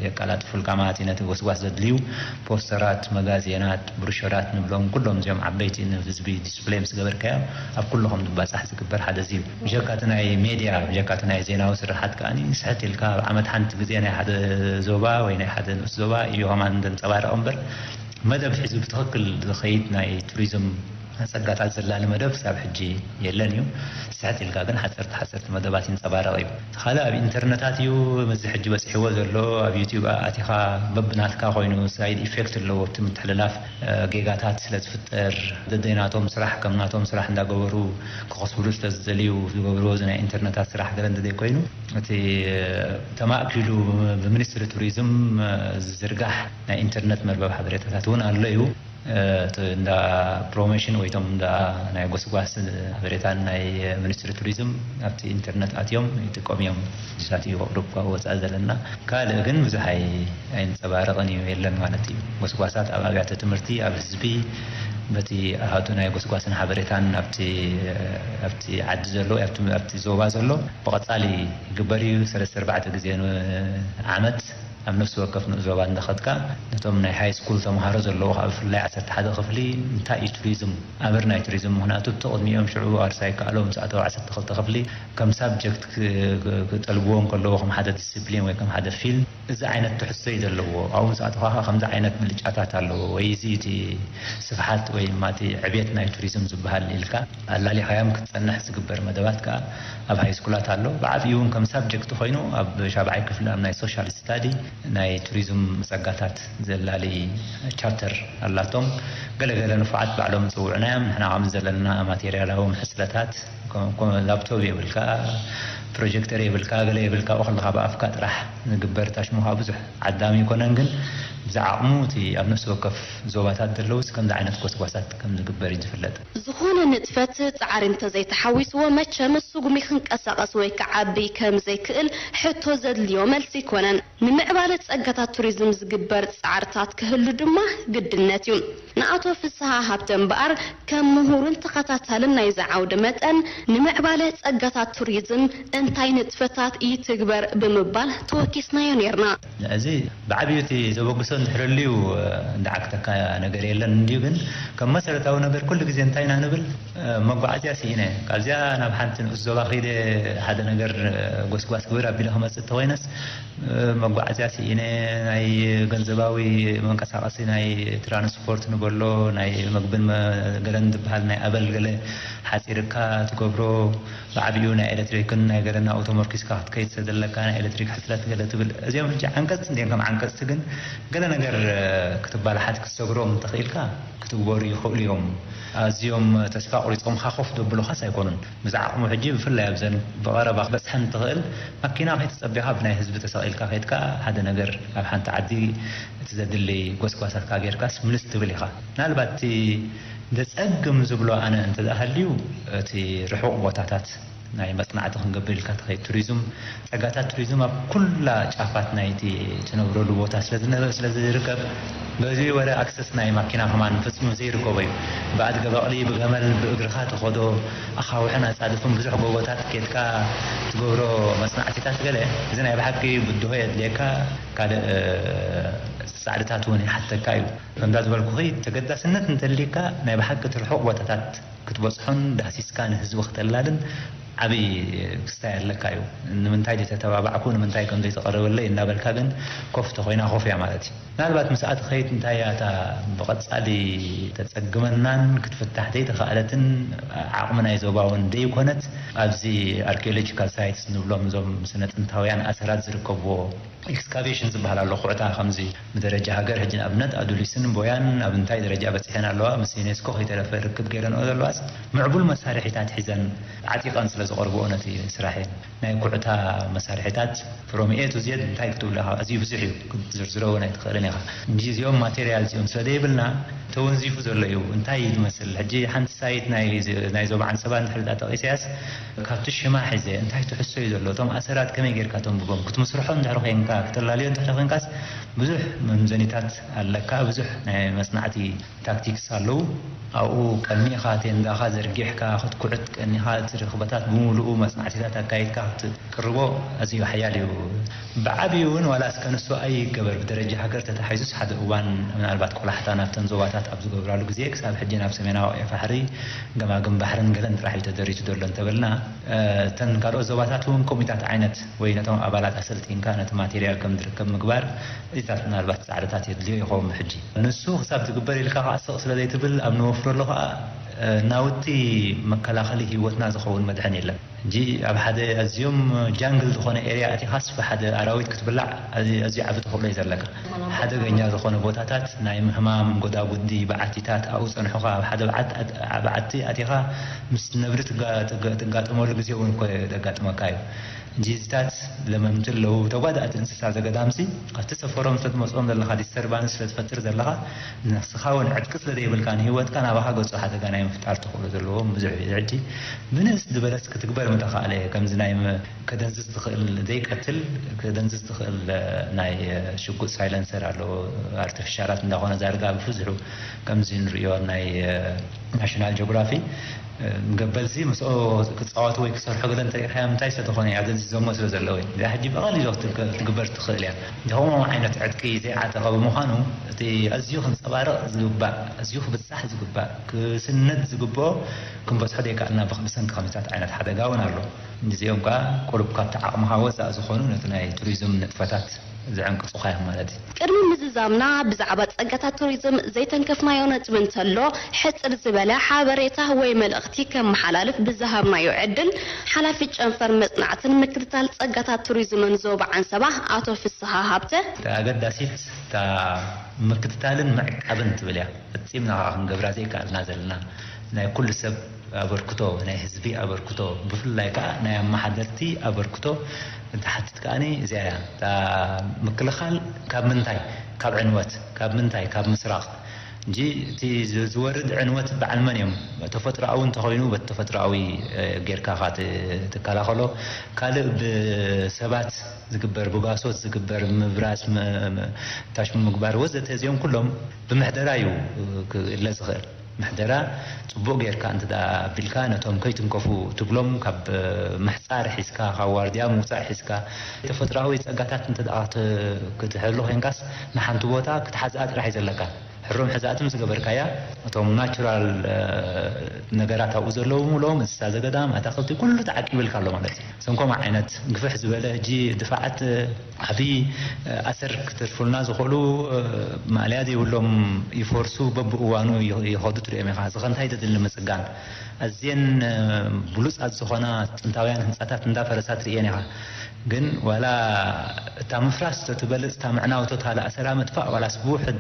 የቀላጥፉልካ ማለት እዩ። ነቲ ጎስጓስ ዘድልዩ ፖስተራት፣ መጋዜናት፣ ብሩሸራት ንብሎም ኩሎም እዚኦም ዓበይቲ ንህዝቢ ዲስፕሌይ ምስ ገበርካዮም ኣብ ኩሉ ከም ዝባጻሕ ዝግበር ሓደ እዚ እዩ። ብጀካ እቲ ናይ ሜድያ ብጀካ እቲ ናይ ዜናዊ ስርሓት ከኣኒ ስሕት ኢልካ ኣብ ዓመት ሓንቲ ግዜ ናይ ሓደ ዞባ ወይ ናይ ሓደ ንኡስ ዞባ እዩ ከማን ዘንጸባርቕ እምበር መደብ ሒዙ ብትኽክል ዝኸይድ ናይ ቱሪዝም ጸጋታት ዘላሊ መደብ ክሳብ ሕጂ የለን እዩ። ስሕት ኢልካ ግን ሓጸርቲ ሓጸርቲ መደባት ይንጸባረቕ እዩ። እቲ ካልእ ኣብ ኢንተርነታት እዩ። ምስዚ ሕጂ በጺሕዎ ዘሎ ኣብ ዩቲዩብ ኣቲኻ በብናትካ ኮይኑ ሳይድ ኢፌክት ኣለዎ እቲ ምትሕልላፍ ጌጋታት ስለ ዝፍጠር ደደይ ናቶም ስራሕ ከም ናቶም ስራሕ እንዳገበሩ ክኸስብሉ ስለ ዝደልዩ ዝገብርዎ እዚ ናይ ኢንተርነታት ስራሕ ገለ እንተዘይኮይኑ እቲ ተማእኪሉ ብሚኒስትሪ ቱሪዝም ዝዝርጋሕ ናይ ኢንተርነት መርበብ ሓበሬታታት እውን ኣሎ እዩ። እቲ እንዳ ፕሮሞሽን ወይ ቶም እንዳ ናይ ጎስጓስ ሓበሬታን ናይ ሚኒስትሪ ቱሪዝም ኣብቲ ኢንተርነት ኣትዮም ይጥቀሙ እዮም። እሳት እዩ ቁሩብ ካብ ወፃኢ ዘለና ካልእ ግን ብዙሕ ኣይ ኣይንፀባረቕን እዩ የለን ማለት እዩ። ጎስጓሳት ኣብ ኣብያተ ትምህርቲ ኣብ ህዝቢ በቲ ኣሃዱ ናይ ጎስጓስን ሓበሬታን ኣብቲ ኣብቲ ዓዲ ዘሎ ኣብቲ ኣብቲ ዞባ ዘሎ ብቐፃሊ ይግበር እዩ። ሰለስተ ኣርባዕተ ግዜ ንዓመት ኣብ ነፍሲ ወከፍ ንኡስ ዞባ እንዳኸድካ ነቶም ናይ ሃይ ስኩል ተምሃሮ ዘለዉ ካብ ብፍላይ ዓሰርተ ሓደ ክፍሊ እንታይ እዩ ቱሪዝም ኣበር ናይ ቱሪዝም ምኽንያቱ እቲ ቅድሚኦም ሽዑ ዋርሳይ ከኣሎም ምስ ኣተው ዓሰርተ ክልተ ክፍሊ ከም ሳብጀክት ክጠልብዎ እንከለዎ ከም ሓደ ዲስፕሊን ወይ ከም ሓደ ፊልም እዚ ዓይነት ትሕዝቶ እዩ ዘለዎ። ኣብኡ ምስ ኣተኻ ከምዚ ዓይነት ብልጫታት ኣለዎ ወይ እዚ እቲ ስፍሓት ወይ ድማ እቲ ዕብየት ናይ ቱሪዝም ዝበሃል ኢልካ ኣላሊኻዮም ክትጸንሕ ዝግበር መደባት ከኣ ኣብ ሃይ ስኩላት ኣሎ። ብዓብዩ እውን ከም ሳብጀክት ኮይኑ ኣብ ሻብዓይ ክፍሊ ኣብ ናይ ሶሻል ስታዲ ናይ ቱሪዝም ጸጋታት ዘላሊ ቻፕተር ኣላቶም። ገለገለ ንፉዓት ባዕሎም ዝጽውዑና እዮም። ንሕና ከም ዘለና ማቴርያላዊ ሕጽረታት ላፕቶፕ የብልካ፣ ፕሮጀክተር የብልካ፣ ገለ የብልካ፣ ብኸለኻ ብኣፍካ ጥራሕ ዝግበር ታሽሙ ከዓ ብዙሕ ዓዳሚ ኣይኮነን። ግን ብዝዓቕሙ እቲ ኣብ ነፍሲ ወከፍ ዞባታት ዘለውስ ከምዚ ዓይነት ጎስጓሳት ከም ዝግበር እዩ ዝፍለጥ። ዝኾነ ንጥፈት ጻዕሪ እንተዘይተሓዊስዎ መቸም ስጉሚ ክንቀሳቐስ ወይ ክዓቢ ከም ዘይክእል ሕቶ ዘድልዮ መልሲ ኣይኮነን። ንምዕባለ ጸጋታት ቱሪዝም ዝግበር ጻዕርታት ክህሉ ድማ ግድነት እዩ። ንኣቶ ፍስሃ ሃብተ እምበኣር ከም ምሁርን ተኸታታልን ናይዚ ዓውዲ መጠን ንምዕባለ ጸጋታት ቱሪዝም እንታይ ንጥፈታት ይትግበር ብምባል ተወኪስናዮ ነይርና። እዚ ብዓብዩ እቲ ዘበግሶ እንድሕር ኣልዩ እንዳዓግተካ ነገር የለን እንድዩ ግን ከም መሰረታዊ ነገር ኩሉ ግዜ እንታይ ኢና ንብል መጓዓዝያ ስኢነ ካብዚኣ ናብ ሓንቲ ንኡስ ዞባ ከይደ ሓደ ነገር ጎስጓስ ክብል ኣቢለ ክመፅእ እንተኮይነስ መጓዓዝያ ስኢነ ናይ ገንዘባዊ መንቀሳቀሲ ናይ ትራንስፖርት ንበሎ ናይ መግብን ገለን ዝበሃል ናይ ኣበል ገለ ሓፂርካ ትገብሮ ብዓብኡ ናይ ኤሌክትሪክን ናይ ገለን ኣብኡ ተመርኪስካ ክትከይድ ስለዘለካ ናይ ኤሌክትሪክ ሕፅረት ገለ ትብል እዚኦም ሕጂ ዓንቀፅቲ እንዲም ከም ዓንቀፅቲ ግን ገለ ነገር ክትባላሓት ክትሰግሮም እንተኽኢልካ ክትግበሩ ይኽእሉ እዮም። ኣዝዮም ተስፋ ኣቑሪጾምኻ ኮፍ ዘብሉኻስ ኣይኮኑን። ምስ ዓቕሙ ሕጂ ብፍላይ ኣብዘን ብቐረባ ክትበጽሐን እትኽእል ማኪና ከይተጸበኻ ብናይ ህዝቢ ተሰቒልካ ከይድካ ሓደ ነገር ኣብ ሓንቲ ዓዲ እቲ ዘድሊ ጎስጓሳትካ ጌርካስ ምልስ ትብል ኢኻ። ምናልባት እቲ ዘጸግም ዝብሎ ኣነ እንተ ደኣ ሃልዩ እቲ ርሑቕ ቦታታት ናይ መጽናዕቲ ክንገብር ኢልካ ትኸይድ። ቱሪዝም፣ ጸጋታት ቱሪዝም ኣብ ኩላ ጫፋት ናይቲ ትነብረሉ ቦታ ስለ ዝነ-፣ ስለ ዝርከብ፣ በዚ ወረ ኣክሰስ ናይ ማኪና ከማን ፈጺሙ ዘይርከቦ እዩ። ብኣድገ በቕሊ፣ ብገመል፣ ብእግርኻ ትኸዶ ኣኻውሕን ኣጻድፍን ብዙሕ ጎቦታት ኬድካ ትገብሮ መጽናዕቲታት ገለ፣ እዚ ናይ ብሓቂ ብድሆ የድልየካ። ካልእ፣ እ፣ ጻዕርታት እውን ይሓተካ እዩ። ከምዛ ዝበልኩኺ፣ ተገዳስነት እንተልዩካ ናይ ብሓቂ እቲ ርሑቕ ቦታታት ክትበጽሖን ዳህሲስካ ንህዝቢ ክተላልን ዓብዪ ክስታይ ኣለካ እዩ። ንምንታይ ዘይተተባባዕኩ፣ ንምንታይ ከም ዘይተቐረበለይ እናበልካ ግን ኮፍ ተኾይና ኮፍ እያ ማለት እዩ። ምናልባት ምስኣ ትኸይድ እንታይ እያ እታ ብቐጻሊ ተጸግመናን ክትፍታሕ ዘይተኻእለትን ዓቕሚ ናይ ዞባ እውን ዘይኮነት፣ ኣብዚ ኣርኪኦሎጂካል ሳይትስ ንብሎም እዞም ስነ ጥንታውያን ኣሰራት ዝርከብዎ ኤክስካቬሽን ዝበሃል ኣሎ። ኩዕታ ከምዚ ብደረጃ ሃገር ሕጂ ንኣብነት ኣዱሊስን ቦያን ኣብ እንታይ ደረጃ በጺሐን ኣለዋ፣ ምስ ዩኔስኮ ከይተረፈ ርክብ ገይረንኦ ዘለዋስ ምዕቡል መሳርሒታት ሒዘን ዓጢቐን ስለ ዝቐርብኦ ነቲ ስራሕ እየን። ናይ ኩዕታ መሳርሒታት ፍሮም ኤ ቱ ዜድ እንታይ ክትብሎ ኢኻ፣ ኣዝዩ ብዙሕ እዩ፣ ክትዝርዝሮ እውን ኣይትኽእልን ኢኻ። እንጂ እዚኦም ማቴሪያል እዚኦም ስለ ዘይብልና ተወንዚፉ ዘሎ እዩ። እንታይ እዩ ዝመስል? ሕጂ ሓንቲ ሳይት ናይ፣ ናይ ዞባ ዓንሰባ እንድሕር ደኣ ተቒሰያስ፣ ካብቲ ሽማ ሒዘ እንታይ ትሕዝቶ እዩ ዘሎ? እቶም ኣሰራት ከመይ ጌርካ ተንብቦም? ክትምስርሖ እንድሕር ኮይንካ፣ ክተላልዮ እንድሕር ኮይንካስ፣ ብዙሕ መምዘኒታት ኣለካ፣ ብዙሕ ናይ መጽናዕቲ ታክቲክስ ኣለዉ። ኣብኡ ቀኒኻ፣ ቴንዳኻ ዘርጊሕካ፣ ክትኩዕት ቀኒኻ፣ እቲ ርኽበታት ብምሉኡ መጽናዕቲታት ኣካይድካ ክትቅርቦ ኣዝዩ ሓያል እዩ። ብዓብዩ እውን ዋላ እስከ ንሱ ኣይገበር፣ ብደረጃ ሃገር ተታሒዙስ ሓደ እዋን ምናልባት ቆላሕታ ናብተን ዞባታት ኣብ ዝገብራሉ ግዜ፣ ክሳብ ሕጂ ናብ ሰሜናዊ ባሕሪ፣ ገማግም ባሕርን ገለን ጥራሕ እዩ ተደሪቱ ዘሎ እንተበልና፣ እ፣ እተን ካልኦት ዞባታት እውን ከምኡታት ዓይነት ወይ ነቶም ኣባላት ኣሰልጢንካ ነቲ ማቴሪያል ከም ዝርከብ ምግባር፣ እዚታት ምናልባት ጻዕርታት የድልዮ ይኸውን ብሕጂ። ንሱ ክሳብ ዝግበር ኢልካ ከኣ ስቕ ስለ ዘይትብል ኣብ ንወፍረሉ ከኣ፣ እ፣ ናውቲ መከላኸሊ ህይወትና ዝኸውን መድሕን የለን። ሕጂ ኣብ ሓደ ኣዝዮም ጃንግል ዝኾነ ኤርያ ኣቲኻስ ብሓደ ኣራዊት ክትብላዕ ኣዝዩ፣ ኣዝዩ ዓቢ ተኽእሎ እዩ ዘለካ። ሓደገኛ ዝኾነ ቦታታት ናይ ምህማም፣ ጎዳጉዲ፣ በዓቲታት ኣብኡ ጸንሑኻ ኣብ ሓደ በዓት-፣ በዓቲ ኣቲኻ ምስ ነብሪ ትጋ-፣ ትጋ-፣ ትጋጠመሉ ግዜ እውን እኮ ዘጋጥመካ እዩ። እንጂ እዚታት ለመምቲ ኣለዉ። ተጓዳእቲ እንስሳ ዘገዳምሲ ኣብቲ ሰፈሮም ስለ ትመጽኦም ዘለኻ፣ ዲስተርባንስ ስለ ትፈጥር ዘለኻ፣ ንስኻ እውን ዕጥቂ ስለ ዘይብልካ ንህይወትካ ናባኻ ገጹ ሓደጋ ናይ ምፍጣር ተኽእሎ ዘለዎም ብዙሕ እዩ። ሕጂ ብንእስ ዝበለስ ክትግበር ምተኻእለ፣ ከምዚ ናይ መ-፣ ከደንዝዝ ዝኽእል ዘይቀትል፣ ከደንዝዝ ዝኽእል ናይ ሽጉጥ ሳይለንሰር ኣሎ። ኣርቲፊሻላት እንዳኾነ ዛርጋ ብብዝሑ ከምዚ ንርእዮ ናይ ናሽናል ጂኦግራፊ፣ ገበልሲ ምስኦ ክጻወቱ ወይ ክሰርሑ ገለ እንተሪእኻዮም እንታይ ስለ ዝኾነ እዩ ኣደንዚዞሞ ስለ ዘለዉ እዩ። እዚኣ ሕጂ ብቐሊሉ ክትግ-፣ ክትግበር ትኽእል እያ። ከምኡ ዓይነት ዕጥቂ ዘይዓጠቐ ብምዃኑ እቲ ኣዝዩ ክንጸባረቕ ዝግባእ፣ ኣዝዩ ክብጻሕ ዝግባእ፣ ክስነድ ዝግብኦ ክንበጽሖ ዘይከኣልና ብኽ-፣ ብሰንኪ ከምዚታት ዓይነት ሓደጋ እውን ኣሎ። እዚኦም ከኣ ቁሩብ ካብቲ ዓቕምኻ ወጻእ ዝኾኑ ነቲ ናይ ቱሪዝም ንጥፈታት ዘዕንቅጹኻ እዮም ማለት እዩ። ቅድሚ ምዝዛምና ብዛዕባ ጸጋታት ቱሪዝም ዘይተንከፍናዮ ነጥቢ እንተሎ፣ ሕጽር ዝበለ ሓበሬታ ወይ መልእኽቲ ከመሓላልፍ ብዝሃብናዮ ዕድል፣ ሓላፊ ጨንፈር መጽናዕትን ምክትታል ጸጋታት ቱሪዝምን ዞባ ዓንሰባ ኣቶ ፍስሃ ሃብተ፣ እታ ኣገዳሲት እታ ምክትታልን ምዕቃብን ትብል እያ። ፈጺምና ከኣ ክንገብራ ዘይከኣልና ዘለና ናይ ኩሉ ሰብ ኣበርክቶ፣ ናይ ህዝቢ ኣበርክቶ፣ ብፍላይ ከኣ ናይ ኣመሓደርቲ ኣበርክቶ እንትሓትት ከኣኒ እዚኣ እያ። እታ ምክልኻል ካብ ምንታይ? ካብ ዕንወት። ካብ ምንታይ? ካብ ምስራቕ። እንጂ እቲ ዝ-፣ ዝወርድ ዕንወት በዓል መን እዮም? ተፈጥሮኣዊ እንተኾይኑ በቲ ተፈጥሮኣዊ፣ እ፣ ጌርካ ኢኻ ት-፣ ትከላኸሎ። ካልእ ብሰባት ዝግበር፣ ብጋሶት ዝግበር ምብራስ፣ ም-፣ ም-፣ ታሽሙ ምግባር ወዘተ፣ እዚኦም ኩሎም ብምሕደራ እዩ ክእለ ዝኽእል። ምሕደራ ጽቡቕ ጌርካ እንተ ደኣ ኣቢልካ፣ ነቶም ከይትንከፉ ትብሎም፣ ካብ ምሕጻር ሒዝካ፣ ካብ ዋርድያ ምውጻእ ሒዝካ፣ ተፈጥሮኣዊ ጸጋታት እንተ ደኣ ክት-፣ ክትሕሉ ኾይንካስ፣ ንሓንቲ ቦታ ክትሓዝኣ ጥራሕ እዩ ዘለካ። ሕሩም ሕዛእቲ ምስ ገበርካያ፣ እቶም ናቹራል፣ እ፣ ነገራት ኣብኡ ዘለዉ ምሉኦም፣ እንስሳ ዘገዳም፣ ኣታኽልቲ፣ ኩሉ ተዓቂብልካ ኣሎ ማለት እዩ። እዞም ከምኡ ዓይነት ግፍሕ ዝበለ ሕጂ ድፋዓት፣ እ፣ ዓብዪ፣ እ፣ ኣሰር ክትርፉልና ዝኽእሉ፣ እ፣ ማእለያ ዘይብሎም ይፈርሱ፣ በብእዋኑ ይ-፣ ይኸዱ ትርእዮም ኢኻ። እዚ ኸ እንታይ ተድሊ ምጽጋን? ኣዝየን፣ እ፣ ብሉጻት ዝኾና ጥንታውያን ህንጻታት እንዳፈረሳ ትርእየን ኢኻ። ግን ዋላ እታ ምፍራስ ተትበልጽ፣ እታ ምዕናው ተትካል ኣሰራ ምጥፋእ፣ ዋላስ ብውሕድ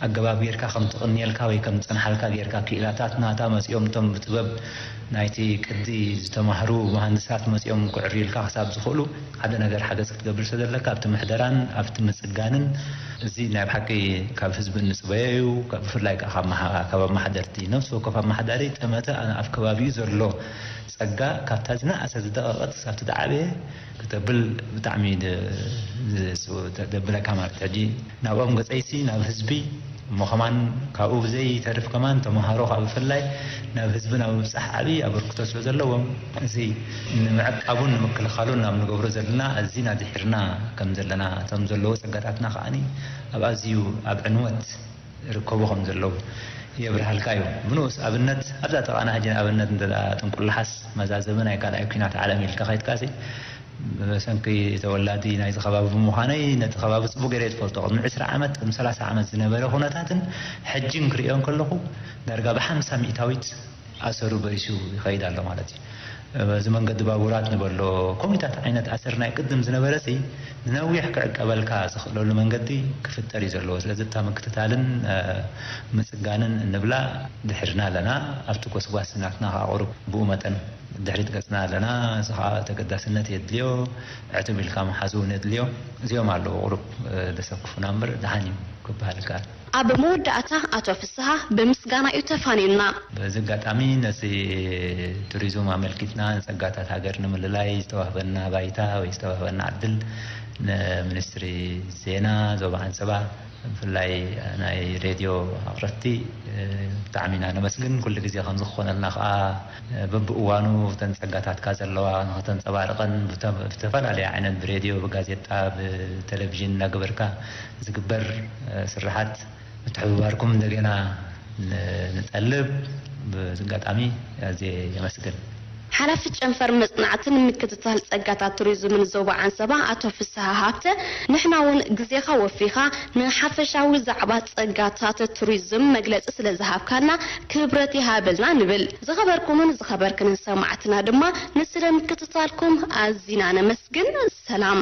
ኣገባብ ጌርካ ከም ትቕንየልካ ወይ ከም ዝጸንሓልካ ጌርካ፣ ክኢላታት ናታ መጺኦም፣ እቶም ብጥበብ ናይቲ ቅዲ ዝተማህሩ መሃንድሳት መጺኦም ክዕርዩልካ ክሳብ ዝኽእሉ፣ ሓደ ነገር ሓገዝ ክትገብር ስለ ዘለካ፣ ኣብቲ ምሕደራን ኣብቲ ምጽጋንን እዚ ናይ ብሓቂ ካብ ህዝቢ እንፅበዮ እዩ። ካብ- ብፍላይ ከዓ ካብ መሓ- ካብ ኣመሓደርቲ፣ ነፍሲ ወከፍ ኣመሓዳሪ ጠመተ ኣፍ ከባቢኡ ዘሎ ፀጋ ካብታ ዝነኣሰ ዝደቐቐት ሳብቲ ዝዓበየ ክተብል ብጣዕሚ ድ- ዝ- ደብለካ ማለት ሕጂ ናብኦም ገፀይሲ ናብ ህዝቢ እሞ ከማን ካብኡ ብዘይተርፍ ከማን ተምሃሮ ካብ ብፍላይ ናብ ህዝቢ ናብ ምብፃሕ ዓብዪ ኣበርክቶ ስለ ዘለዎም እዚ ንምዕቃቡን ንምክልኻሉን ናብ ንገብሮ ዘለና ኣዚና ድሒርና ከም ዘለና እቶም ዘለዎ ፀጋታትና ከዓኒ ኣብ ኣዝዩ ኣብ ዕንወት ይርከቡ ከም ዘለዉ የብርሃልካ እዩ። ብንኡስ ኣብነት ኣብዛ ጥቓና ሕጂ ንኣብነት እንተ ጥንቁላሓስ መዛዘሚ ናይ ካልኣይ ኲናት ዓለም ኢልካ ከይድካሲ ብሰንኪ ተወላዲ ናይዚ ከባቢ ብምዃነይ ነቲ ከባቢ ጽቡቅ ገይረ ዝፈልጦ ቅድሚ ዕስራ ዓመት ቅድሚ ሰላሳ ዓመት ዝነበረ ኩነታትን ሕጂ እንክርእዮ እንከለኹ ዳርጋ ብሓምሳ ሚእታዊት ኣሰሩ በሪሱ ይኸይድ ኣሎ ማለት እዩ። በዚ መንገዲ ባቡራት ንበሎ ኮሚታት ዓይነት ኣሰር ናይ ቅድም ዝነበረ ሲ ንነዊሕ ክዕቀበልካ ዝኽእለሉ መንገዲ ክፍጠር እዩ ዘለዎ። ስለዚ እታ ምክትታልን ምፅጋንን እንብላ ድሕርና ኣለና። ኣብቲ ጎስጓስ ናትና ከዓ ቁሩብ ብኡ መጠን ድሕሪት ገፅና ኣለና። እዚ ከዓ ተገዳስነት የድልዮ፣ ዕትብ ኢልካ ምሓዝ እውን የድልዮ። እዚኦም ኣለዉ ቁሩብ ደሰክፉና እምበር ደሓን እዩ ክበሃል ይከኣል። ኣብ መወዳእታ ኣቶ ፍስሃ ብምስጋና እዩ ተፋንዩና። በዚ ኣጋጣሚ ነዚ ቱሪዝም ኣመልኪትና ንፀጋታት ሃገር ንምልላይ ዝተዋህበና ባይታ ወይ ዝተዋህበና ዕድል ንሚኒስትሪ ዜና ዞባ ዓንሰባ ብፍላይ ናይ ሬድዮ ኣቕረብቲ ብጣዕሚ ኢና ነመስግን። ኩሉ ግዜ ከምዚ ክኾነልና ከዓ በብእዋኑ እተን ፀጋታትካ ዘለዋ ንክተንፀባርቐን ብተ- ብተፈላለየ ዓይነት ብሬድዮ ብጋዜጣ ብቴሌቪዥን እናገበርካ ዝግበር ስርሓት ምትሕብባርኩም እንደገና ንጠልብ። ብዚ ኣጋጣሚ ኣዝየ የመስግን። ሓላፊ ጨንፈር መጽናዕትን ምክትታል ጸጋታት ቱሪዝምን ዞባ ዓንሰባ ኣቶ ፍስሃ ሃብተ፣ ንሕና እውን ግዜኻ ወፊኻ ንሓፈሻዊ ዛዕባ ጸጋታት ቱሪዝም መግለጺ ስለ ዝሃብካና ክብረት ይሃበልና ንብል። ዝኸበርኩምን ዝኸበርክንን ሰማዕትና ድማ ንስለ ምክትታልኩም ኣዚና ነመስግን። ሰላም።